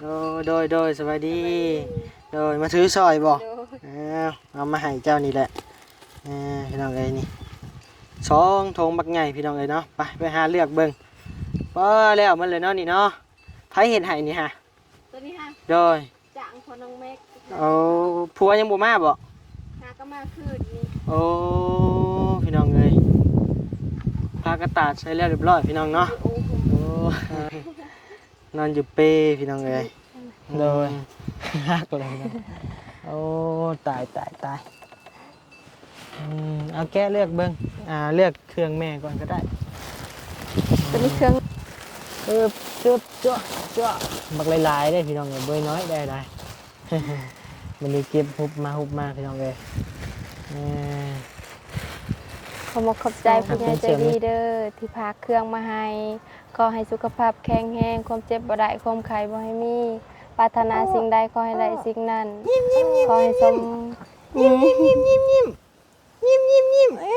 ໂດຍ ໂດຍ ໂດຍ ສະບາຍດີ. ສະບາຍດີ. ໂດຍ ມາຖືຊ່ອຍບໍ່? ໂດຍ. ເອົາ ເອົາມາໃຫ້ເຈົ້ານີ້ແຫຼະ. ເອີ ພີ່ນ້ອງເອີຍ ນີ້ສອງຖົງບັກໃຫຍ່ ພີ່ນ້ອງເອີຍເນາະ. ໄປ ໄປຫາເລືອກເບິ່ງ. ພໍແລ້ວມັນເລີຍເນາະນີ້ເນາະ. ໃຜເຮັດໃຫ້ນີ້ຫະ? ໂຕນີ້ຫະ? ໂດຍ. ຈ້າງພໍ່ນ້ອງແມັກ. ໂອ້ ຜົວຍັງບໍ່ມາບໍ່? ຫາກໍມາຄືນນີ້. ໂອ້ ພີ່ນ້ອງເອີຍ ຜ້າກະຕາດໃສ່ແລ້ວຮຽບຮ້ອຍ ພີ່ນ້ອງເນາະ. ໂອ້ ໂອ້ ນອນຢູ່ເປ ພີ່ນ້ອງເອີຍ. ໂດຍ. ອືມ ຮັກເລີຍເນາະ. ໂອ້ ຕາຍ ຕາຍ ຕາຍ. ອືມ ເອົາແກະເລືອກເບິ່ງ ອ່າ ເລືອກເຄື່ອງແມ່ກ່ອນກໍໄດ້. ຕົວນີ້ເຄື່ອງ ເອີບ ເອີບ ເຈາະ ເຈາະ ບັກຫຼາຍໆເດ້ພີ່ນ້ອງເອີຍ ບໍ່ນ້ອຍໄດ້ຫຼາຍ. ບັດນີ້ເກັບຮຸບມາ ຮຸບມາ ພີ່ນ້ອງເອີຍ. ເອີ ຂໍຂອບໃຈຜູ້ໃຫຍ່ໃຈດີເດີ ທີ່ພາເຄື່ອງມາໃຫ້. ຂໍໃຫ້ສຸຂະພາບແຂງແຮງ ຄວາມເຈັບບໍ່ໄດ້ ຄວາມໄຂ້ບໍ່ໃຫ້ມີ ປາດຖະໜາສິ່ງໃດຂໍໃຫ້ໄດ້ສິ່ງນັ້ນ ຂໍໃຫ້ສົມ ຍິ້ມໆໆໆ ຍິ້ມໆໆ ຍິ້ມ. ເອີ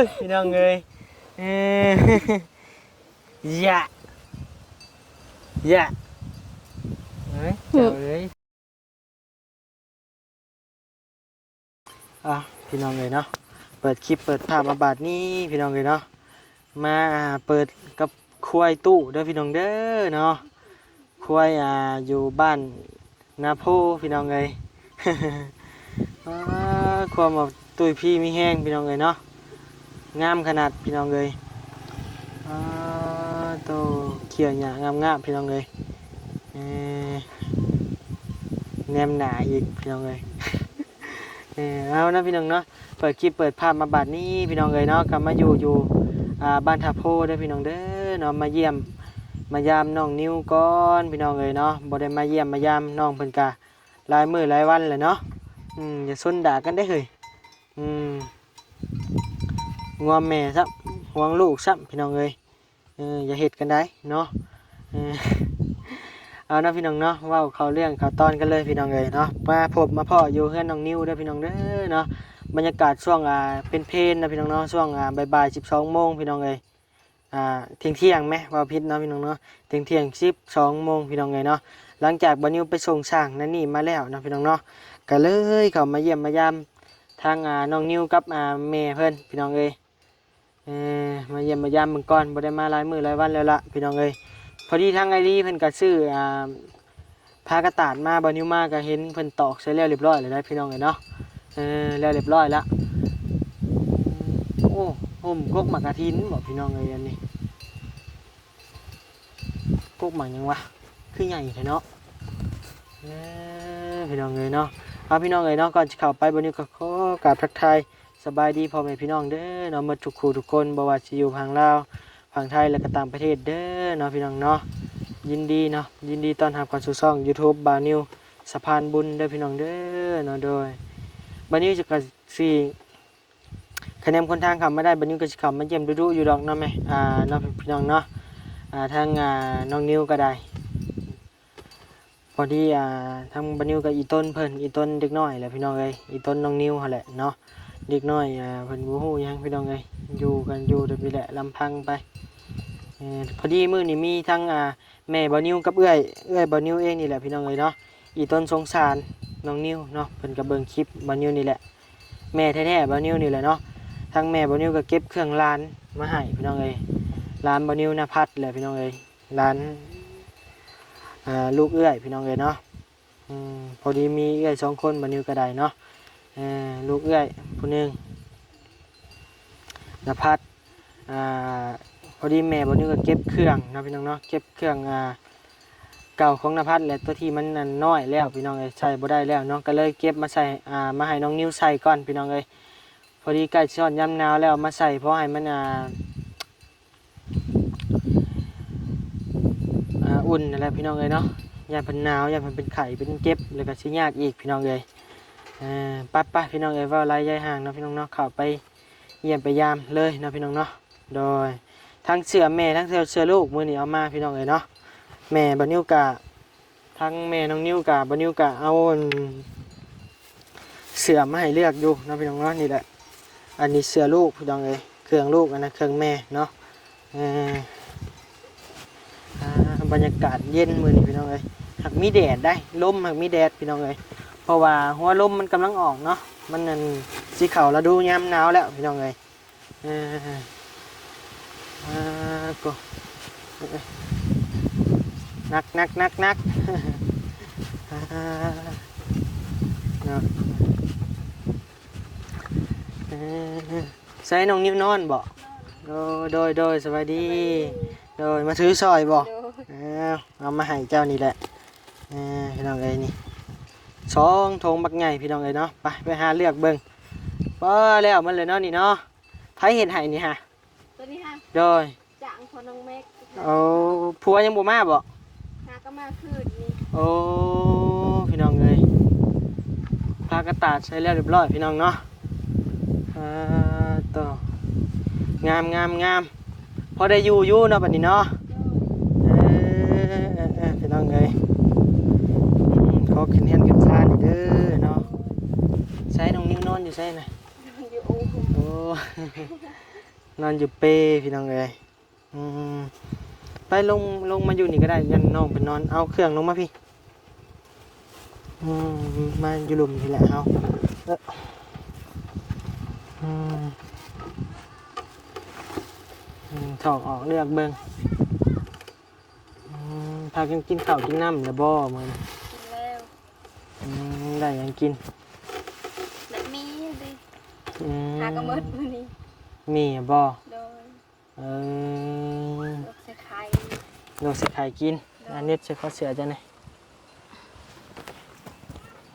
ຍ ພີ່ນ້ອງເອີຍ ເອີ ຢະ ຢະ ເອີຍ ເຈົ້າເອີຍ. ອ່ະ ພີ່ນ້ອງເອີຍເນາະ ເປີດຄລິບເປີດພາບມາບາດນີ້ ພີ່ນ້ອງເອີຍເນາະ ມາ ອ່າ ເປີດກັບຄວາຍຕູ້ເດີພີ່ນ້ອງເດີເນາະ. ຄວາຍ ອ່າ ຢູ່ບ້ານນາໂພ ພີ່ນ້ອງເອີຍ. ອາ ຄວາມວ່າຕຸ້ຍພີມີແຮງ ພີ່ນ້ອງເອີຍເນາະ ງາມຂະໜາດ ພີ່ນ້ອງເອີຍ. ອາ ໂຕ ເຂ້ຍຫຍ້າງາມໆ ພີ່ນ້ອງເອີຍ. ເອີ ແນມໜ້າອີກ ພີ່ນ້ອງເອີຍ. ເອີ ເອົານະ ພີ່ນ້ອງເນາະ ເປີດຄລິບເປີດພາບມາບາດນີ້ ພີ່ນ້ອງເອີຍເນາະ ກໍມາຢູ່ ຢູ່ ອ່າ ບ້ານທ່າໂພເດີພີ່ນ້ອງເດີເນາະ ມາຢ້ຽມມາຢາມນ້ອງນິວກ່ອນ ພີ່ນ້ອງເອີຍເນາະ. ບໍ່ໄດ້ມາຢ້ຽມມາຢາມນ້ອງເພິ່ນກະຫຼາຍມື້ຫຼາຍວັນແລ້ວເນາະ. ອືມ ຢ່າຊົນດ່າກັນເດ້ເຮີ້ຍ. ອືມ ງວມແມ່ຊ້ຳ ຫວງລູກຊ້ຳ ພີ່ນ້ອງເອີຍ. ເອີ ຢ່າເຮັດກັນໄດ໋ເນາະ. ເອີ ເອົາເນາະ ພີ່ນ້ອງເນາະ ເວົ້າເຂົ້າເລື່ອງເຂົ້າຕອນກັນເລີຍ ພີ່ນ້ອງເອີຍເນາະ. ມາພົບມາພໍ້ຢູ່ເຮືອນນ້ອງນິວເດີ ພີ່ນ້ອງເດີເນາະ. ບັນຍາກາດຊ່ວງ ອ່າ ເພນໆ ນະ ພີ່ນ້ອງເນາະ ຊ່ວງ ອ່າ ບ່າຍໆ ສິບສອງໂມງ ພີ່ນ້ອງເອີຍ. ອ່າ ທ່ຽງໆ ແມ ເວົ້າຜິດເນາະ ພີ່ນ້ອງເນາະ ທ່ຽງໆ ສິບສອງໂມງ ພີ່ນ້ອງເອີຍເນາະ. ຫຼັງຈາກບ່າວນິວໄປສົ່ງຊ່າງນັ້ນນີ້ມາແລ້ວເນາະ ພີ່ນ້ອງເນາະ ກໍເລີຍເຂົ້າມາຢ້ຽມມາຢາມທາງ ອ່າ ນ້ອງນິວກັບ ອ່າ ແມ່ເພິ່ນ ພີ່ນ້ອງເອີຍ. ເອີ ມາຢ້ຽມມາຢາມເບິ່ງກ່ອນ ບໍ່ໄດ້ມາຫຼາຍມື້ຫຼາຍວັນແລ້ວລະ ພີ່ນ້ອງເອີຍ. ພໍດີທາງອ້າຍລີເພິ່ນກໍຊື້ ອ່າ ຜ້າກະຕາດມາ ບ່າວນິວມາກໍເຫັນເພິ່ນຕອກໃສ່ແລ້ວຮຽບຮ້ອຍແລ້ວນະ ພີ່ນ້ອງເອີຍເນາະ. ເອີ ແລ້ວຮຽບຮ້ອຍລະ. ໂອ້ ຮົ່ມກົກໝາກກະທິນບໍພີ່ນ້ອງເອີຍ ອັນນີ້ ກົກໝາກຫຍັງວະ ຄືໃຫຍ່ແທ້ເນາະ. ເອີ ພີ່ນ້ອງເອີຍເນາະ ເອົາ ພີ່ນ້ອງເອີຍເນາະ ກ່ອນຊິເຂົ້າໄປ ບ່າວນິວກໍຂໍກາບທັກທາຍ ສະບາຍດີພໍ່ແມ່ພີ່ນ້ອງເດີເນາະ ໝົດທຸກຜູ້ທຸກຄົນ ບໍ່ວ່າຊິຢູ່ຝັ່ງລາວ ຝັ່ງໄທ ແລະກໍຕ່າງປະເທດເດີເນາະ ພີ່ນ້ອງເນາະ. ຍິນດີເນາະ ຍິນດີຕ້ອນຮັບເຂົ້າສູ່ຊ່ອງຢູທູບບ່າວນິວສະພານບຸນເດີພີ່ນ້ອງເດີເນາະ. ໂດຍ ບ່າວນິວຈະກະຊິ ຄະແນນຄົນທາງເຂົ້າມາໄດ້ ບ່າວນິວກໍຊິເຂົ້າມາຢ້ຽມດຸໆຢູ່ດອກເນາະແມ່ ອ່າ ເນາະ ພີ່ນ້ອງເນາະ. ອ່າ ທາງ ອ່າ ນ້ອງນິວກໍໄດ້ ພໍດີ ອ່າ ທາງບ່າວນິວກັບອີຕົນເພິ່ນ ອີຕົນເດັກນ້ອຍແຫຼະ ພີ່ນ້ອງເອີຍ ອີຕົນນ້ອງນິວຫັ້ນແຫຼະເນາະ. ເດັກນ້ອຍ ອ່າ ເພິ່ນບໍ່ຮູ້ຫຍັງ ພີ່ນ້ອງເອີຍ ຢູ່ກັນຢູ່ແບບນີ້ແຫຼະ ລຳພັງໄປ. ເອີ ພໍດີມື້ນີ້ມີທັງ ອ່າ ແມ່ບ່າວນິວກັບເອື້ອຍ ເອື້ອຍບ່າວນິວເອງນີ້ແຫຼະ ພີ່ນ້ອງເອີຍເນາະ. ອີຕົນສົງສານນ້ອງນິວເນາະ ເພິ່ນກໍເບິ່ງຄລິບບ່າວນິວນີ້ແຫຼະ ແມ່ແທ້ໆບ່າວນິວນີ້ແຫຼະເນາະ. ທາງແມ່ບ່າວນິວກໍເກັບເຄື່ອງຫຼານມາໃຫ້ ພີ່ນ້ອງເອີຍ ຫຼານບ່າວນິວນະພັດແຫຼະ ພີ່ນ້ອງເອີຍ ຫຼານ ອ່າ ລູກເອື້ອຍ ພີ່ນ້ອງເອີຍເນາະ. ອືມ ພໍດີມີເອື້ອຍສອງຄົນ ບ່າວນິວກໍໄດ້ເນາະ. ເອີ ລູກເອື້ອຍຜູ້ໜຶ່ງ ນະພັດ ອ່າ ພໍດີແມ່ບ່າວນິວກໍເກັບເຄື່ອງເນາະ ພີ່ນ້ອງເນາະ ເກັບເຄື່ອງ ອ່າ ເກົ່າຂອງນະພັດ ແລະ ຕົວທີ່ມັນ ອັນ ນ້ອຍແລ້ວ ພີ່ນ້ອງເອີຍ ໃຊ້ບໍ່ໄດ້ແລ້ວເນາະ ກໍເລີຍເກັບມາໃສ່ ອ່າ ມາໃຫ້ນ້ອງນິວໃສ່ກ່ອນ ພີ່ນ້ອງເອີຍ. ພໍດີໃກ້ຊິຮອດຍາມໜາວແລ້ວ ເອົາມາໃສ່ພໍໃຫ້ມັນ ອ່າ ອ່າ ອຸ່ນນັ້ນແຫຼະ ພີ່ນ້ອງເອີຍເນາະ. ຢ້ານເພິ່ນໜາວ ຢ້ານເພິ່ນເປັນໄຂ້ເປັນເຈັບ ແລ້ວກໍຊິຍາກອີກ ພີ່ນ້ອງເອີຍ. ເອີ ໄປໆ ພີ່ນ້ອງເອີຍ ເວົ້າຫຼາຍຢາຍຫ່າງເນາະ ພີ່ນ້ອງເນາະ ເຂົ້າໄປຢ້ຽມໄປຢາມເລີຍເນາະ ພີ່ນ້ອງເນາະ. ໂດຍ ທັງເສື້ອແມ່ ທັງເສື້ອ ເສື້ອລູກ ມື້ນີ້ເອົາມາ ພີ່ນ້ອງເອີຍເນາະ. ແມ່ບ່າວນິວກະ ທັງແມ່ນ້ອງນິວກະ ບ່າວນິວກະເອົາ ອັນ ເສື້ອມາໃຫ້ເລືອກຢູ່ເນາະ ພີ່ນ້ອງເນາະ. ນີ້ແຫຼະ ອັນນີ້ເສື້ອລູກ ພີ່ນ້ອງເອີຍ ເຄື່ອງລູກ ອັນນັ້ນເຄື່ອງແມ່ເນາະ. ເອີ ອ່າ ບັນຍາກາດເຢັນມື້ນີ້ພີ່ນ້ອງເອີຍ. ຫາກມີແດດໄດ໋ ລົມຫາກມີແດດພີ່ນ້ອງເອີຍ ເພາະວ່າຫົວລົມມັນກຳລັງອອກເນາະ ມັນນັ້ນ ຊິເຂົ້າລະດູຍາມໜາວແລ້ວພີ່ນ້ອງເອີຍ. ເອີ ເອີ ໂກ ເອີ ໜັກ ໜັກ ໜັກ ໜັກ ເນາະ. ເອີ ໃສ່ນ້ອງນິວນອນບໍ? ໂດຍ ໂດຍ ໂດຍ ສະບາຍດີ. ໂດຍ ມາຖືຊ່ອຍບໍ? ໂດຍ ເອົາ ເອົາມາໃຫ້ເຈົ້ານີ້ແຫຼະ. ເອີ ພີ່ນ້ອງເອີຍ ນີ້ສອງຖົງບັກໃຫຍ່ພີ່ນ້ອງເອີຍເນາະ. ໄປ ໄປຫາເລືອກເບິ່ງ. ພໍແລ້ວໝົດເລີຍເນາະນີ້ເນາະ. ໃຜເຮັດໃຫ້ນີ້ຫະ? ໂຕນີ້ຫະ? ໂດຍ ຈ້າງພໍ່ນ້ອງແມັກ. ໂອ້ ຜົວຍັງບໍ່ມາບໍ? ຫາກໍມາຄືນນີ້. ໂອ້ ພີ່ນ້ອງເອີຍ ພາກະຕາດໃສ່ແລ້ວຮຽບຮ້ອຍພີ່ນ້ອງເນາະ. ອ່າ ໂຕ ງາມ ງາມ ງາມ ພໍໄດ້ຢູ່ຢູ່ເນາະບັດນີ້ເນາະ. ເອີ ເອີ ເອີ ພີ່ນ້ອງເອີຍ ອືມ ຂໍຂຶ້ນເຮືອນຂຶ້ນຊານເດີເນາະ. ໃສ ນ້ອງນິວນອນຢູ່ໃສນະ? ນອນຢູ່ໂອ່ງ. ໂອ້ ນອນຢູ່ເປພີ່ນ້ອງເອີຍ. ອືມ ໄປລົງ ລົງມາຢູ່ນີ້ກໍໄດ້ ຢ້ານນ້ອງເພິ່ນນອນ. ເອົາເຄື່ອງລົງມາພີ້. ອືມ ມາຢູ່ລຸ່ມພີ້ແຫຼະເຮົາ. ເອີ ອືມ ອືມ ຖອກອອກເລືອກເບິ່ງ. ອືມ ພາກັນກິນເຂົ້າກິນນ້ຳແລ້ວບໍ່ມື້ນີ້? ກິນແລ້ວ. ອືມ ໄດ້ຫຍັງກິນ? ໄດ້ໝີ່ເດ້. ອືມ ຫາກໍໝົດມື້ນີ້. ໝີ່ບໍ? ໂດຍ. ເອີ ລົວກໃສ່ໄຂ່ ລົວກໃສ່ໄຂ່ກິນ. ໂດຍ. ອ່າ ເນັບໃສ່ຄໍເສື້ອເຈົ້າແດ່.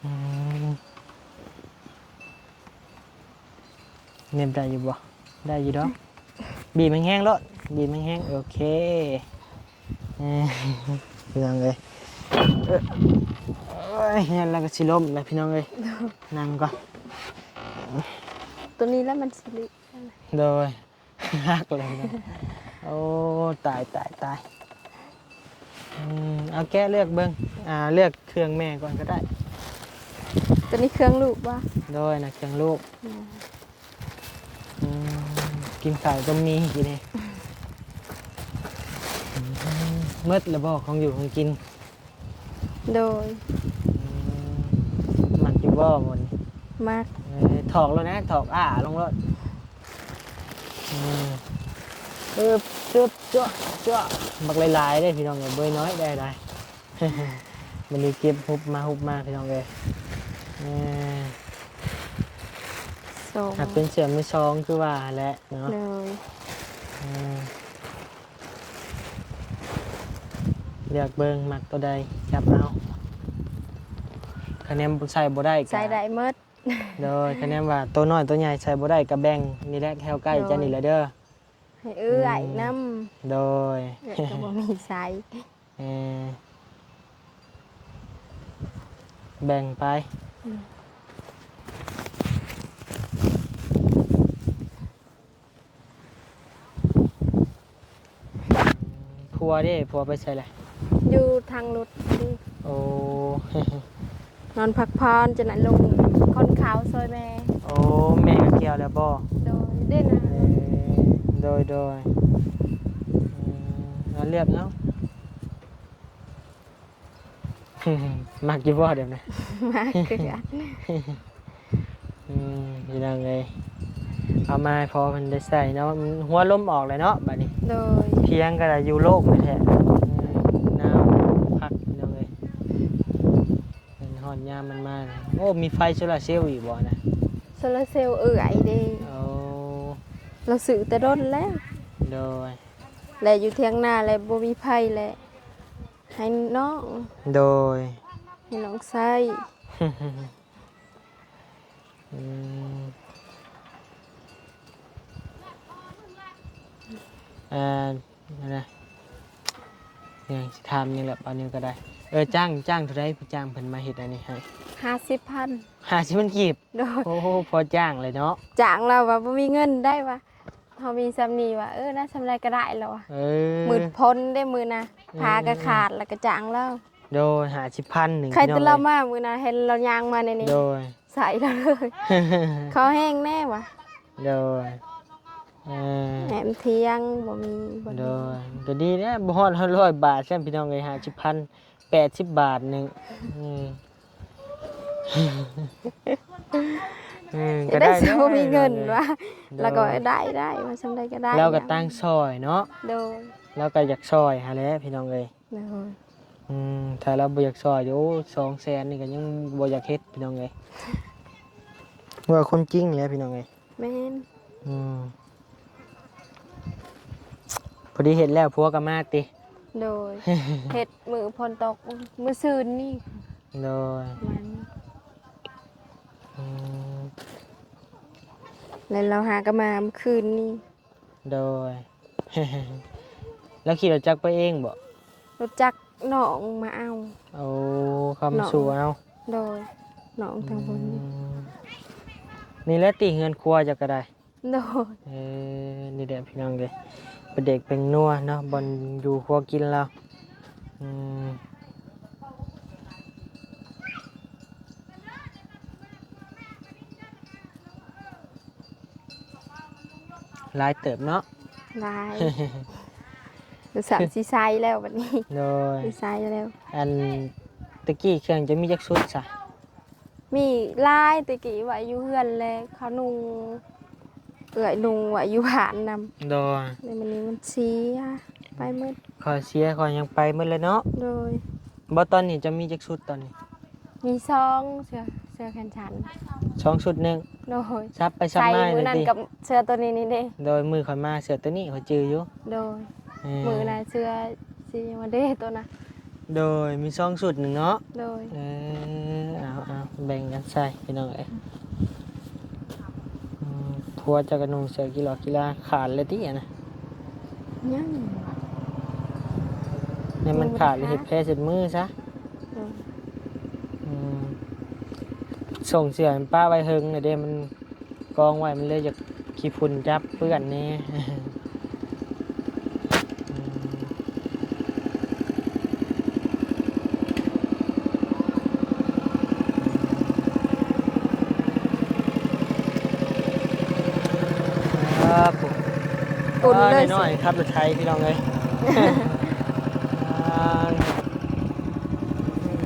ອືມ ເນັບໄດ້ຢູ່ບໍ່? ໄດ້ຢູ່ດອກ. ບີບແຮງໆໂລດ ບີບແຮງໆ. ໂອເຄ ເອີ ພີ່ນ້ອງເອີຍ ເອີ ໂອ້ຍ ແຮງແລ້ວກໍຊິລົ້ມແລ້ວພີ່ນ້ອງເອີຍ. ໂດຍ. ນັ່ງກ່ອນ. ໂຕນີ້ແຫຼະມັນຊິລິ. ໂດຍ. ຫັກເລີຍເນາະ. ໂອ້ ຕາຍ ຕາຍ ຕາຍ. ອືມ ເອົາແກະເລືອກເບິ່ງ ອ່າ ເລືອກເຄື່ອງແມ່ກ່ອນກໍໄດ້. ໂຕນີ້ເຄື່ອງລູກບໍ່? ໂດຍ ນະ ເຄື່ອງລູກ. ອືມ ອືມ ກິນເຂົ້າກໍມີກິນນີ້. ອືມ ໝົດແລ້ວບໍ່ ຂອງຢູ່ຂອງກິນ? ໂດຍ. ອືມ ມັກຢູ່ບໍ່ໝູ່ນີ້? ມັກ. ເອີ ຖອກໂລດນະ ຖອກອ້າລົງໂລດ. ອືມ ເອີ ຈວບ ຈວບ ຈວບ ບັກຫຼາຍໆເດ້ພີ່ນ້ອງເອີຍ ບໍ່ນ້ອຍໄດ້ຫຼາຍ. ບັດນີ້ເກັບຮຸບມາ ຮຸບມາພີ່ນ້ອງເອີຍ. ເອີ ສອງ ຫາກເປັນເສື້ອມືສອງຄືວ່າແຫຼະເນາະ. ໂດຍ. ເອີ ເລືອກເບິ່ງມັກໂຕໃດຈັບເອົາ. ຄະແນນໃສ່ບໍ່ໄດ້ກະ ໃສ່ໄດ້ໝົດ. ໂດຍ. ຄະແນນວ່າໂຕນ້ອຍໂຕໃຫຍ່ໃສ່ບໍ່ໄດ້ກະແບ່ງນີ້ແຫຼະ ແຖວໃກ້ ໂດຍ ເຈົ້ານີ້ແຫຼະເດີ ໃຫ້ເອື້ອຍນຳ. ອືມ ໂດຍ. ເອື້ອຍກໍບໍ່ມີໃສ່. ເອີ ແບ່ງໄປ. ອືມ. ຜົວເດ້? ຜົວໄປໃສລະ? ຢູ່ທາງລົດນີ້. ໂອ້ ນອນພັກຜ່ອນ ຈະນັ້ນລົງຂົນເຂົ້າຊ່ອຍແມ່. ໂອ້ ແມ່ກໍກ່ຽວແລ້ວບໍ່? ໂດຍ ເດ້ນະ. ເອີ ໂດຍ ໂດຍ. ອືມ ເອົາເລືອກເອົາ. ມັກຢູ່ບໍ່ແບບນັ້ນ? ມັກຄືກັນ. ອືມ ພີ່ນ້ອງເອີຍ ເອົາມາໃຫ້ພໍ່ເພິ່ນໄດ້ໃຊ້ເນາະ. ມັນຫົວລົມອອກແລ້ວເນາະບັດນີ້. ໂດຍ. ພຽງກໍໄດ້ຢູ່ໂລກນີ້ແທ້. ອືມ ໜາວຄັກພີ່ນ້ອງເອີຍ. ເປັນຮອດຍາມມັນມາ. ໂອ້ ມີໄຟໂຊລາເຊວອີກບໍ່ນະ? ໂຊລາເຊວເອື້ອຍເດ້. ໂອ້ ລາວຊື້ແຕ່ດົນແລ້ວ. ໂດຍ. ແລະຢູ່ທຽງນາແລະບໍ່ມີໃຜແລະ ໃຫ້ນ້ອງ. ໂດຍ. ໃຫ້ນ້ອງໃຊ້. ອືມ ອ່າ ນັ້ນນະ ຍັງຊິຖາມຫຍັງແຫຼະ ບາດນີ້ກໍໄດ້. ເອີ ຈ້າງ ຈ້າງເທົ່າໃດ? ຈ້າງເພິ່ນມາເຮັດອັນນີ້ໃຫ້. ຫ້າສິບພັນ. ຫ້າສິບພັນກີບ? ໂດຍ. ໂອ້ ພໍຈ້າງເລີຍເນາະ. ຈ້າງລາວວ່າບໍ່ມີເງິນໄດ້ວ່າ ເຮົາມີສ່ຳນີ້ວ່າ ເອີ ນະ ສ່ຳໃດກໍໄດ້ແລ້ວວ່າ. ເອີ ມືດພົ້ນເດ້ມື້ນະ ເອີ ຜ້າກໍຂາດ ແລ້ວກໍຈ້າງລາວ. ໂດຍ. ຫ້າສິບພັນໜຶ່ງ ໃຄແຕ່ລາວມາມື້ນະ ເຫັນລາວຍ່າງມາແນວນີ້. ໂດຍ. ໃສ່ລາວເລີຍ ຂໍແຮງແດ່ວ່າ. ໂດຍ. ເອີ ແໜມທ່ຽງ ບໍ່ມີບ່ອນ ໂດຍ ກໍດີແລ້ວ ບໍ່ຮອດຮ້ອຍບາດຊ້ຳ ພີ່ນ້ອງເອີຍ ຫ້າສິບພັນ ແປດສິບບາດໜຶ່ງ ອືມ ເອີ ກໍໄດ້ ບໍ່ມີເງິນວ່າ ໂດຍ ລາວກໍໄດ້ ໄດ້ ວ່າສ່ຳໃດກໍໄດ້ ລາວກໍຕັ້ງຊ່ອຍເນາະ ໂດຍ ລາວກໍຢາກຊ່ອຍຫັ້ນແຫຼະ ພີ່ນ້ອງເອີຍ ໂດຍ ອືມ ຖ້າລາວບໍ່ຢາກຊ່ອຍ ໂອ້ ສອງແສນນີ້ກໍຍັງບໍ່ຢາກເຮັດ ພີ່ນ້ອງເອີຍ ເວົ້າຄວາມຈິງແຫຼະ ພີ່ນ້ອງເອີຍ ແມ່ນ ອືມ ພໍດີເຮັດແລ້ວ ຜົວກໍມາຕິ ໂດຍ ເຮັດມື້ຝົນຕົກ ມື້ຊືນນີ້ ໂດຍ ປະມານນີ້ ອືມ ແລ້ວລາວຫາກໍມາມື້ຄືນນີ້ ໂດຍ ແລ້ວຂີ່ລົດຈັກໄປເອງບໍ? ລົດຈັກນ້ອງມາເອົາ ໂອ້ ເຂົາມາສູ່ເອົາ ໂດຍ ນ້ອງທາງພຸ້ນ ອືມ ນີ້ແຫຼະຕິເຮືອນຄົວເຈົ້າກໍໄດ້ ໂດຍ ເອີ ນີ້ແຫຼະພີ່ນ້ອງເອີຍ ປາເດັກແປ້ງນົວເນາະ ບ່ອນຢູ່ຄົວກິນລາວ ອືມ ຫຼາຍເຕີບເນາະ ຫຼາຍ ສາມສີ່ໄຊແລ້ວບັດນີ້ ໂດຍ ສີ່ໄຊແລ້ວ ອັນ ແຕ່ກີ້ເຄື່ອງຈະມີຈັກຊຸດຊະ? ມີຫຼາຍ ແຕ່ກີ້ໄວ້ຢູ່ເຮືອນແລະ ເຂົານຸ່ງ ເອື້ອຍນຸ່ງໄວ້ຢູ່ບ້ານນຳ ໂດຍ ແລ້ວມື້ນີ້ມັນເສຍໄປໝົດ ຂ້ອຍເສຍຂ້ອຍຍັງໄປໝົດແລ້ວເນາະ ໂດຍ ບໍ່ ຕອນນີ້ເຈົ້າມີຈັກຊຸດຕອນນີ້? ມີສອງ ເສື້ອ ເສື້ອແຂນສັ້ນ ສອງຊຸດໜຶ່ງ ໂດຍ ສັບໄປສັບມາ ໃສ່ມື້ນັ້ນ ນີ້ຕິ ກັບເສື້ອຕົວນີ້ນີ້ເດ້ ໂດຍ ມື້ຂ້ອຍມາເສື້ອຕົວນີ້ຂ້ອຍຈື່ຢູ່ ໂດຍ ເອີ ມື້ນັ້ນເສື້ອສີຫຍັງວະເດ້ຕົວນັ້ນ ໂດຍ ມີສອງຊຸດໜຶ່ງເນາະ ໂດຍ ເອີ ເອົາໆ ແບ່ງກັນໃສ່ພີ່ນ້ອງເອີຍ ອືມ ຜົວເຈົ້າກໍນຸ່ງເສື້ອກິຫຼອກກິລາຂາດແລ້ວຕິອັນນະ? ຍັງ ໃຫ້ມັນຂາດແລ້ວເຮັດແຜເຊັດມືຊະ ໂດຍ ອືມ ສົ່ງເສື້ອໃຫ້ປະໄວ້ເຫິງແລ້ວເດ້ ມັນ ກອງໄວ້ ມັນເລີຍຢາກຂີ້ຝຸ່ນຈັບເປື້ອນແດ່ ອືມ ອ່າ ໂອ້ ໜ້ອຍໆ ຂັບລົດໄຖພີ່ນ້ອງເອີຍ ອ່າ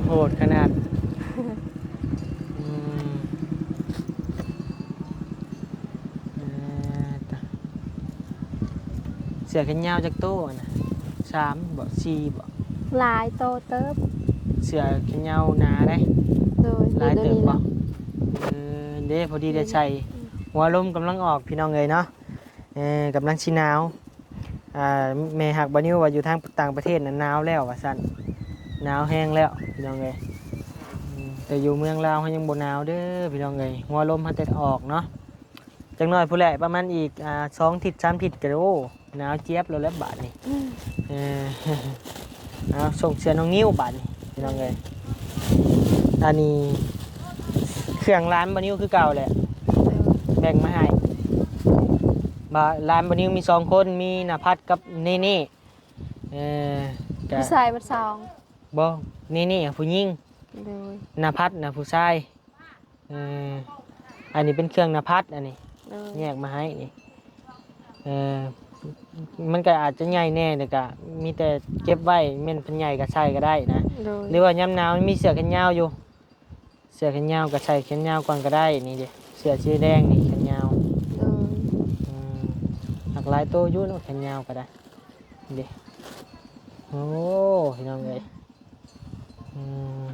ໂຫດຂະໜາດ ອືມ ເອີ ຕະ ເສື້ອແຂນຍາວຈັກໂຕຫັ້ນນະ? ສາມບໍ? ສີ່ບໍ? ຫຼາຍໂຕເຕີບ ເສື້ອແຂນຍາວໜາເດ້ ໂດຍ ຫຼາຍເຕີບບໍ? ເອີ ເດ້ ພໍດີໄດ້ໃສ່ ອືມ ຫົວລົມກຳລັງອອກ ພີ່ນ້ອງເອີຍເນາະ ເອີ ກຳລັງຊິໜາວ ອ່າ ແມ່ຮັກບ່າວນິວວ່າຢູ່ທາງຕ່າງປະເທດນະໜາວແລ້ວວ່າຊັ້ນ ໜາວແຮງແລ້ວພີ່ນ້ອງເອີຍ ອືມ ແຕ່ຢູ່ເມືອງລາວເຮົາຍັງບໍ່ໜາວເດີພີ່ນ້ອງເອີຍ ຫົວລົມເຮົາແຕ່ອອກເນາະ ຈັກໜ້ອຍພຸ້ນແຫຼະ ປະມານອີກ ອ່າ ສອງທິດສາມທິດກໍ ໂອ້ ໜາວຈຽບແລ້ວແຫຼະບາດນີ້ ອືມ ເອີ ເອົາ ສົ່ງເສື້ອນ້ອງນິວບາດນີ້ ພີ່ນ້ອງເອີຍ ອັນນີ້ເຄື່ອງຫຼານບ່າວນິວຄືເກົ່າແຫຼະ ແບ່ງມາໃຫ້ ບ່າວ ຫຼານບ່າວນິວມີສອງຄົນ ມີນະພັດກັບເນເນ່ ເອີ ກະ ຜູ້ຊາຍໝົດສອງ ບໍ່ ເນເນ່ຜູ້ຍິງ ໂດຍ ນະພັດນະຜູ້ຊາຍ ເອີ ອັນນີ້ເປັນເຄື່ອງນະພັດ ອັນນີ້ ໂດຍ ແຍກມາໃຫ້ນີ້ ເອີ ມັນກໍອາດຈະໃຫຍ່ແດ່ ແຕ່ກະມີແຕ່ເກັບໄວ້ ແມ່ນເພິ່ນໃຫຍ່ກໍໃສ່ກໍໄດ້ນະ ໂດຍ ຫຼືວ່າຍາມໜາວມັນມີເສື້ອແຂນຍາວຢູ່ ເສື້ອແຂນຍາວກໍໃສ່ແຂນຍາວກ່ອນກໍໄດ້ ນີ້ເດ້ ເສື້ອສີແດງນີ້ແຂນຍາວ ໂດຍ ອືມ ຫຼາກຫຼາຍໂຕຢູ່ເນາະ ແຂນຍາວກໍໄດ້ ນີ້ເດ້ ໂອ້ ພີ່ນ້ອງເອີຍ ອືມ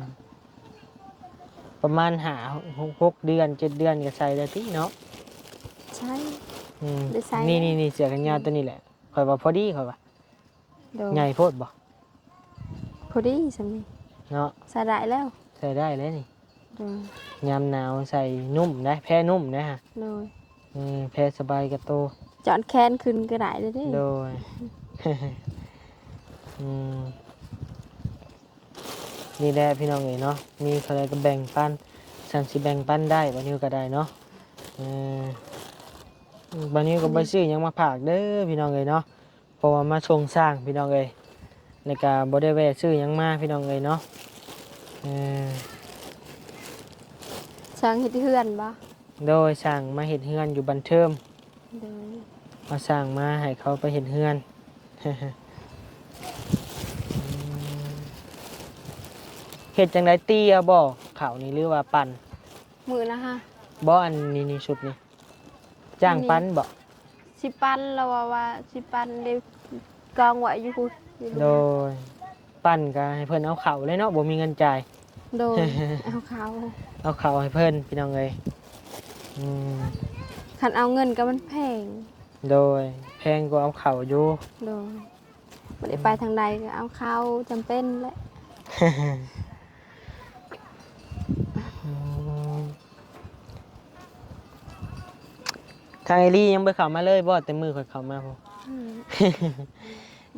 ປະມານຫ້າ ຫົກ ຫົກເດືອນ ເຈັດເດືອນກໍໃສ່ໄດ້ຕິເນາະ ໃສ່ ອືມ ໄດ້ໃສ່ ນີ້ໆໆ ເສື້ອແຂນຍາວ ອືມ ຕົວນີ້ແຫຼະ ຂ້ອຍວ່າພໍດີ ຂ້ອຍວ່າ ໂດຍ ໃຫຍ່ໂພດບໍ່? ພໍດີສ່ຳນີ້ເນາະ ໃສ່ໄດ້ແລ້ວ ໃສ່ໄດ້ແລ້ວນີ້ ໂດຍ ຍາມໜາວໃສ່ນຸ້ມໄດ໋ ແພນຸ້ມໄດ໋ຫະ ໂດຍ ເອີ ແພສະບາຍກະໂຕ ຈອນແຂນຂຶ້ນກໍໄດ້ເດ້ ໂດຍ ອືມ ນີ້ແຫຼະພີ່ນ້ອງເອີຍເນາະ ມີເທົ່າໃດກໍແບ່ງປັນ ສ່ຳຊິແບ່ງປັນໄດ້ ບ່າວນິວກໍໄດ້ເນາະ ເອີ ບ່າວນິວກໍບໍ່ໄດ້ຊື້ຫຍັງມາຝາກເດີພີ່ນ້ອງເອີຍເນາະ ເພາະວ່າມາສົ່ງຊ່າງພີ່ນ້ອງເອີຍ ແລ້ວກໍບໍ່ໄດ້ແວ່ຊື້ຫຍັງມາພີ່ນ້ອງເອີຍເນາະ ເອີ ຊ່າງເຮັດເຮືອນບໍ່? ໂດຍ ຊ່າງມາເຮັດເຮືອນຢູ່ບ້ານເທີມ ໂດຍ ເອົາຊ່າງມາໃຫ້ເຂົາໄປເຮັດເຮືອນ. ເຮັດຈັ່ງໃດ ຕີເອົາບໍ່ເຂົ້ານີ້ ຫຼືວ່າປັ່ນ? ມື້ລະຫ້າ ບໍ່ ອັນນີ້ ນີ້ ຊຸດນີ້ ຈ້າງ ອັນນີ້ ປັ່ນບໍ່? ຊິປັ່ນ ລາວວ່າ ວ່າຊິປັ່ນ ໄດ້ກອງໄວ້ຢູ່ພຸ້ນ ຢູ່ ໂດຍ ປັ່ນກໍໃຫ້ເພິ່ນເອົາເຂົ້າເລີຍເນາະ ບໍ່ມີເງິນຈ່າຍ. ໂດຍ ເອົາເຂົ້າ ເອົາເຂົ້າໃຫ້ເພິ່ນ ພີ່ນ້ອງເອີຍ. ອືມ ຄັນເອົາເງິນກໍມັນແພງ. ໂດຍ ແພງກວ່າເອົາເຂົ້າຢູ່. ໂດຍ ບໍ່ໄດ້ໄປທາງໃດກໍເອົາເຂົ້າ ຈຳເປັນແຫຼະ. ອືມ ທາງເອລີຍັງບໍ່ເຂົ້າມາເລີຍບໍ່ ແຕ່ມື້ຂ້ອຍເຂົ້າມາພຸ້ນ? ອືມ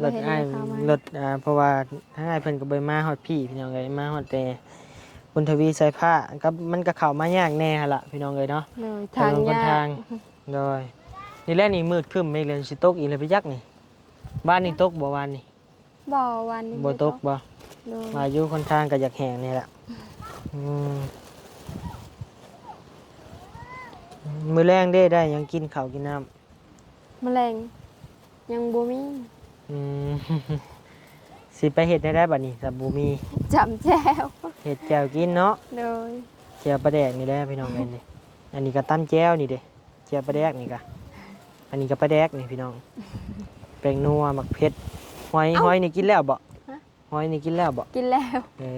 ລົດອ້າຍ ບໍ່ເຫັນເຂົາມາ ລົດ ອ່າ ເພາະວ່າທາງອ້າຍເພິ່ນກໍບໍ່ໄດ້ມາຮອດພີ້ ພີ່ນ້ອງເອີຍ ມາຮອດແຕ່ບຸນທະວີ ສາຍຟ້າ ກໍ ມັນກໍເຂົ້າມາຍາກແດ່ຫັ້ນລະ ພີ່ນ້ອງເອີຍເນາະ. ໂດຍ ທາງຍາກ ໂດຍ ນີ້ແຫຼະ ນີ້ມືດຄຶ້ມອີກແລ້ວ ຊິຕົກອີກແລ້ວໄປຈັກນີ້. ວານນີ້ຕົກບໍ່ ວານນີ້? ບໍ່ ວານນີ້ບໍ່ຕົກບໍ່? ໂດຍ ວ່າຢູ່ ຫົນທາງກໍຢາກແຫ້ງນີ້ແຫຼະ. ອືມ ມື້ແລງເດ້ ໄດ້ຫຍັງກິນເຂົ້າກິນນ້ຳ? ມື້ແລງຍັງບໍ່ມີ. ອືມ ຊິໄປເຮັດແນວໃດບັດນີ້ ຖ້າບໍ່ມີ? ຈຳແຈ່ວ ເຮັດແຈ່ວກິນເນາະ. ໂດຍ ແຈ່ວປາແດກນີ້ແຫຼະ ພີ່ນ້ອງເອີຍ. ອັນນີ້ກໍຕຳແຈ່ວນີ້ເດ້. ແຈ່ວປາແດກນີ້ກະ ອັນນີ້ກະປາແດກນີ້ພີ່ນ້ອງ ແປ້ງນົວ ໝາກເຜັດ. ຫອຍ ເອົ້າ ຫອຍນີ້ກິນແລ້ວບໍ່? ຮະ? ຫອຍນີ້ກິນແລ້ວບໍ່? ກິນແລ້ວ. ເອີ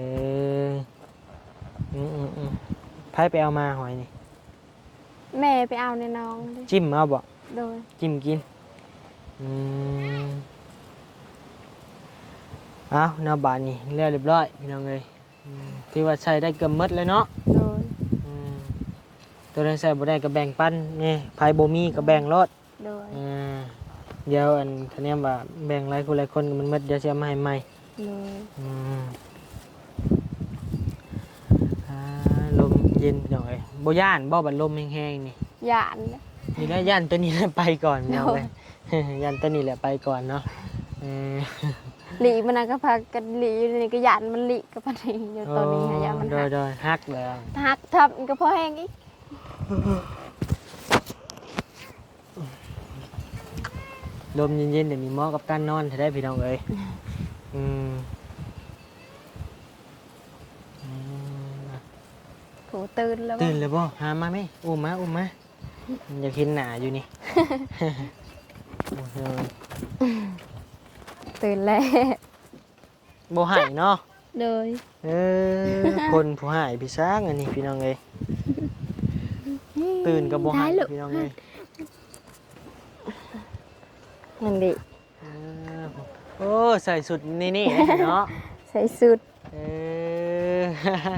ອືມໆໆ ໃຜໄປເອົາມາຫອຍນີ້? ແມ່ໄປເອົາໃນໜອງເດ້. ຈິ້ມເອົາບໍ່? ໂດຍ ຈິ້ມກິນ. ອືມ ເອົາເນາະ ບາດນີ້ແລ້ວຮຽບຮ້ອຍ ພີ່ນ້ອງເອີຍ. ອືມ ຖືວ່າໃຊ້ໄດ້ເກືອບໝົດແລ້ວເນາະ. ໂດຍ ອືມ ໂຕໃດໃຊ້ບໍ່ໄດ້ກໍແບ່ງປັນແດ່ ໃຜບໍ່ມີກໍແບ່ງໂລດ. ໂດຍ ອ່າ ດຽວ ອັນ ຄະແນນວ່າແບ່ງຫຼາຍຜູ້ຫຼາຍຄົນກໍມັນໝົດ ດຽວຊິເອົາມາໃຫ້ໃໝ່. ໂດຍ ອືມ ອ່າ ລົມເຢັນ ພີ່ນ້ອງເອີຍ. ບໍ່ຢ້ານບໍ່ ບັດລົມແຮງໆນີ້? ຢ້ານ ນີ້ແຫຼະ ຢ້ານໂຕນີ້ແຫຼະໄປກ່ອນ ພີ່ນ້ອງເອີຍ. ໂດຍ ຢ້ານໂຕນີ້ແຫຼະໄປກ່ອນເນາະ. ເອີ ຫຼີກມັນນະ ກໍພາກັນຫຼີກຢູ່ນີ້ ກໍຢ້ານມັນຫຼີກກັບອັນນີ້ຢູ່. ໂຕນີ້ຫາ ຢ້ານມັນຫັກ. ໂດຍໆ ຫັກແລ້ວ ຫັກທັບກໍພໍແຮງອີກ. ລົມເຢັນໆ ແບບນີ້ເໝາະກັບການນອນແທ້ໆ ພີ່ນ້ອງເອີຍ. ອືມ ອືມ ໂຫ ຕື່ນແລ້ວ ຕື່ນແລ້ວບໍ່? ຫາມາແມ່ ອຸ້ມມາ ອຸ້ມມາ. ຢາກເຫັນໜ້າຢູ່ນີ້. ໂອ້ຍ ຕື່ນແລ້ວ ບໍ່ໃຫ້ເນາະ. ໂດຍ ເອີ ຄົນຜູ້ຮ້າຍພີ່ຊ້າງອັນນີ້ ພີ່ນ້ອງເອີຍ. ຕື່ນກໍບໍ່ໃຫ້ ພີ່ນ້ອງເອີຍ. ນັ້ນເດ. ເອີ ໂອ້ ໃສ່ຊຸດນີ້ໆເນາະ ໃສ່ຊຸດ. ເອີ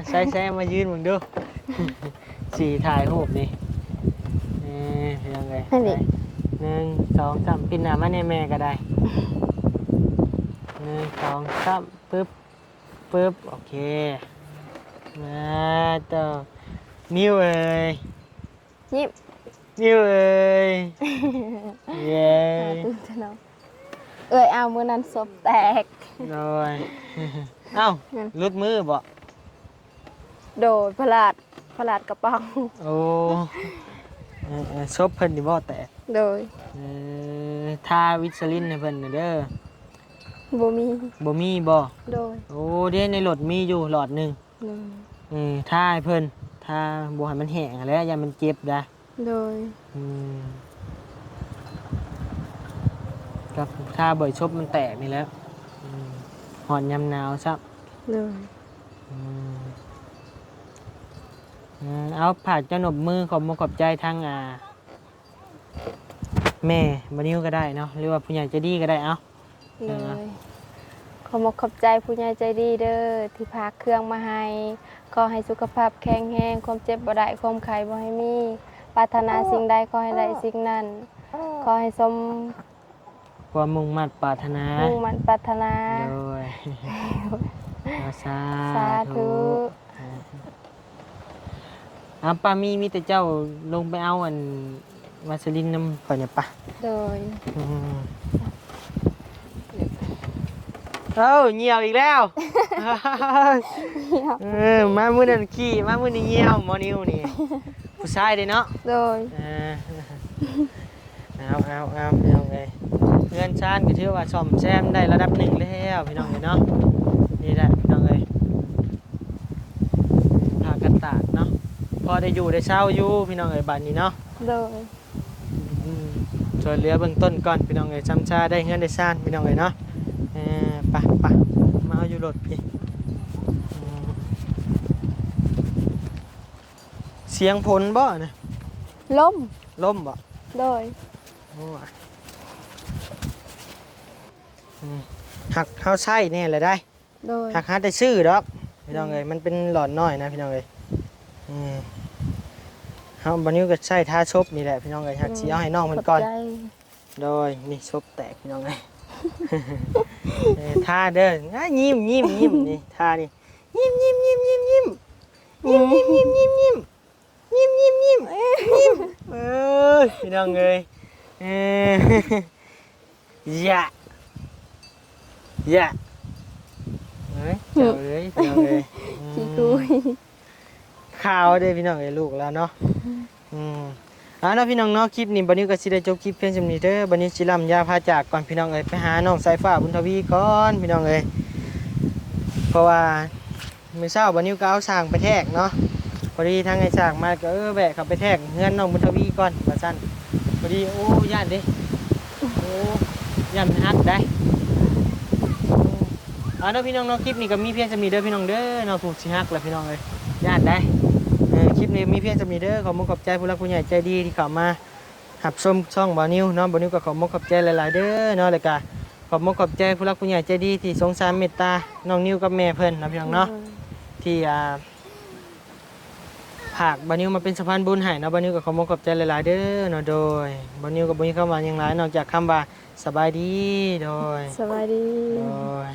ໃສ່ໆ ມາຢືນເບິ່ງດູ ສີຖ່າຍຮູບນີ້. ເອີ ເປັນຫຍັງເອີຍ? ໜຶ່ງ ສອງ ສາມ ປິ່ນໜ້າມາແດ່ແມ່ກໍໄດ້. ໜຶ່ງ ສອງ ສາມ ປຶບ ປຶບ ໂອເຄ. ມາຕໍ່ ນິວເອີຍ ຍິ້ມ ນິວເອີຍ. ເຢ້ ເອີຍ ເອົາ ມື້ນັ້ນສົບແຕກ. ໂດຍ ເອົ້າ ແມ່ນ ຫຼຸດມືບໍ່? ໂດຍ ພະລາດ ພະລາດກະເປົາ. ໂອ້ ເອີ ເອີ ສົບເພິ່ນນີ້ບໍ່ແຕກ? ໂດຍ ເອີ ທາວິດສະລິນໃຫ້ເພິ່ນແດ່ເດີ. ບໍ່ມີ ບໍ່ມີບໍ່? ໂດຍ ໂອ້ ເດ້ ໃນລົດມີຢູ່ຫຼອດໜຶ່ງ. ໂດຍ ເອີ ທາໃຫ້ເພິ່ນ ທາບໍ່ໃຫ້ມັນແຫ້ງຫັ້ນແຫຼະ ຢ້ານມັນເຈັບໄດ໋. ໂດຍ ອືມ ກັບທາບໍ່ໃຫ້ສົບມັນແຕກນີ້ແຫຼະ. ອືມ ຮອດຍາມໜາວຊ້ຳ. ໂດຍ ອືມ ອືມ ເອົາ ຝາກເຈົ້ານົບມື ຂອບມຸກຂອບໃຈທາງ ອ່າ ແມ່ບໍ່ນິວກໍໄດ້ເນາະ ຫຼືວ່າຜູ້ໃຫຍ່ໃຈດີກໍໄດ້. ເອົາ ໂດຍ ຂໍຂອບໃຈຜູ້ໃຫຍ່ໃຈດີເດີ ທີ່ຝາກເຄື່ອງມາໃຫ້. ຂໍໃຫ້ສຸຂະພາບແຂງແຮງ ຄວາມເຈັບບໍ່ໄດ້ ຄວາມໄຂ້ບໍ່ໃຫ້ມີ. ປາດຖະໜາສິ່ງໃດ ຂໍໃຫ້ໄດ້ສິ່ງນັ້ນ. ຂໍໃຫ້ສົມຄວາມມຸ່ງໝັ້ນປາດຖະໜາ ມຸ່ງໝັ້ນປາດຖະໜາ. ໂດຍ ສາ ສາທຸ ທຸ. ອາ ປ້າມີ ມີແຕ່ເຈົ້າລົງໄປເອົາອັນວາສະລິນນຳຂ້ອຍແດ່ປະ. ໂດຍ ອືມ ເອົ້າ ຍ່ຽວອີກແລ້ວ. ເອີ ມາມື້ນັ້ນຂີ້ ມາມື້ນີ້ຍ່ຽວ ໝໍນິວນີ້ ຜູ້ຊາຍເດ້ເນາະ. ໂດຍ ເອີ ເ ເອົາ ເອົາ ເອົາ ພີ່ນ້ອງເອີຍ ເຮືອນຊານກໍຖືວ່າສ້ອມແຊມໄດ້ລະດັບໜຶ່ງແລ້ວ ພີ່ນ້ອງເອີຍເນາະ. ນີ້ແຫຼະ ພີ່ນ້ອງເອີຍ ຜ້າກັນຕາກເນາະ ພໍໄດ້ຢູ່ໄດ້ເຊົາຢູ່ ພີ່ນ້ອງເອີຍ ບາດນີ້ເນາະ. ໂດຍ ອືມ ຊ່ວຍເຫຼືອເບື້ອງຕົ້ນກ່ອນ ພີ່ນ້ອງເອີຍ ຊ່ຳຊາໄດ້ເຮືອນໄດ້ຊານ ພີ່ນ້ອງເອີຍເນາະ. ເອີ ໄປ ໄປ ມາເອົາຢູ່ລົດພີ້. ອືມ ສຽງຝົນບໍ່ນະ? ລົມ ລົມບໍ່? ໂດຍ ໂອ້ຍ ອືມ ຫາກເຮົາໃຊ້ແດ່ລະໄດ໋. ໂດຍ ຫາກຫາແຕ່ຊື້ດອກ ພີ່ນ້ອງເອີຍ ອືມ ມັນເປັນຫຼອດນ້ອຍນະ ພີ່ນ້ອງເອີຍ. ອືມ ເຮົາ ບ່າວນິວກໍໃຊ້ທາສົບນີ້ແຫຼະ ພີ່ນ້ອງເອີຍ ຫາກ ອືມ ຊິເອົາໃຫ້ນ້ອງເພິ່ນກ່ອນ. ຂອບໃຈ. ໂດຍ ນີ້ສົບແຕກ ພີ່ນ້ອງເອີຍ. ເອີ ທາເດີ ອາ ຍິ້ມ ຍິ້ມ ຍິ້ມ ນີ້ ທານີ້ ຍິ້ມ ຍິ້ມ ຍິ້ມ ຍິ້ມ ຍິ້ມ ຍິ້ມ ຍິ້ມ ຍິ້ມ ຍິ້ມ ຍິ້ມ ຍິ້ມ ຍິ້ມ ຍິ້ມ ເອີຍ ພີ່ນ້ອງເອີຍ ເອີ ຢະ ຢະ ເອີຍ ເຈົ້າເອີຍ ພີ່ນ້ອງເອີຍ ອືມ ຂີ້ຄຸຍ ຂາວເດ້ ພີ່ນ້ອງເອີຍ ລູກລາວເນາະ. ອືມ ເອົາເນາະ ພີ່ນ້ອງເນາະ ຄລິບນີ້ບ່າວນິວກໍຊິໄດ້ຈົບຄລິບພຽງສ່ຳນີ້ເດີ ບ່າວນິວຊິລ່ຳລາພາຈາກກ່ອນ ພີ່ນ້ອງເອີຍ ໄປຫານ້ອງສາຍຟ້າ ບຸນທະວີ ກ່ອນ ພີ່ນ້ອງເອີຍ ເພາະວ່າ ມື້ເຊົ້າບ່າວນິວກໍເອົາຊ່າງໄປແທກເນາະ ພໍດີທາງອ້າຍຊ່າງມາກໍ ເອີ ແວະເຂົ້າໄປແທກເຮືອນນ້ອງບຸນທະວີກ່ອນວ່າຊັ້ນ. ພໍດີ ໂອ້ ຢ້ານເດ້ ໂອ້ ຢ້ານມັນຫັກໄດ໋. ເອົາເນາະ ພີ່ນ້ອງເນາະ ຄລິບນີ້ກໍມີພຽງສ່ຳນີ້ເດີ ພີ່ນ້ອງເດີເນາະ ຜູ້ຊິຫັກລະ ພີ່ນ້ອງເອີຍ ຢ້ານໄດ໋. ເອີ ຄລິບນີ້ມີພຽງສ່ຳນີ້ເດີ ຂອບມຸກຂອບໃຈຜູ້ຫຼັກຜູ້ໃຫຍ່ໃຈດີທີ່ເຂົ້າມາ ຮັບຊົມຊ່ອງບ່າວນິວເນາະ ບ່າວນິວກໍຂອບມົກຂອບໃຈຫຼາຍໆເດີເນາະ ແລ້ວກໍຂອບມົກຂອບໃຈຜູ້ຫຼັກຜູ້ໃຫຍ່ໃຈດີທີ່ສົງສານເມດຕານ້ອງນິວກັບແມ່ເພິ່ນເນາະ ພີ່ນ້ອງເນາະ ໂດຍ ທີ່ ອ່າ ຝາກບ່າວນິວມາເປັນສະພານບຸນໃຫ້ເນາະ ບ່າວນິວກໍຂອບມົກຂອບໃຈຫຼາຍໆເດີເນາະ. ໂດຍ ບ່າວນິວກໍບໍ່ມີຄຳວ່າຫຍັງຫຼາຍນອກຈາກຄຳວ່າສະບາຍດີ. ໂດຍ ສະບາຍດີ ໂດຍ.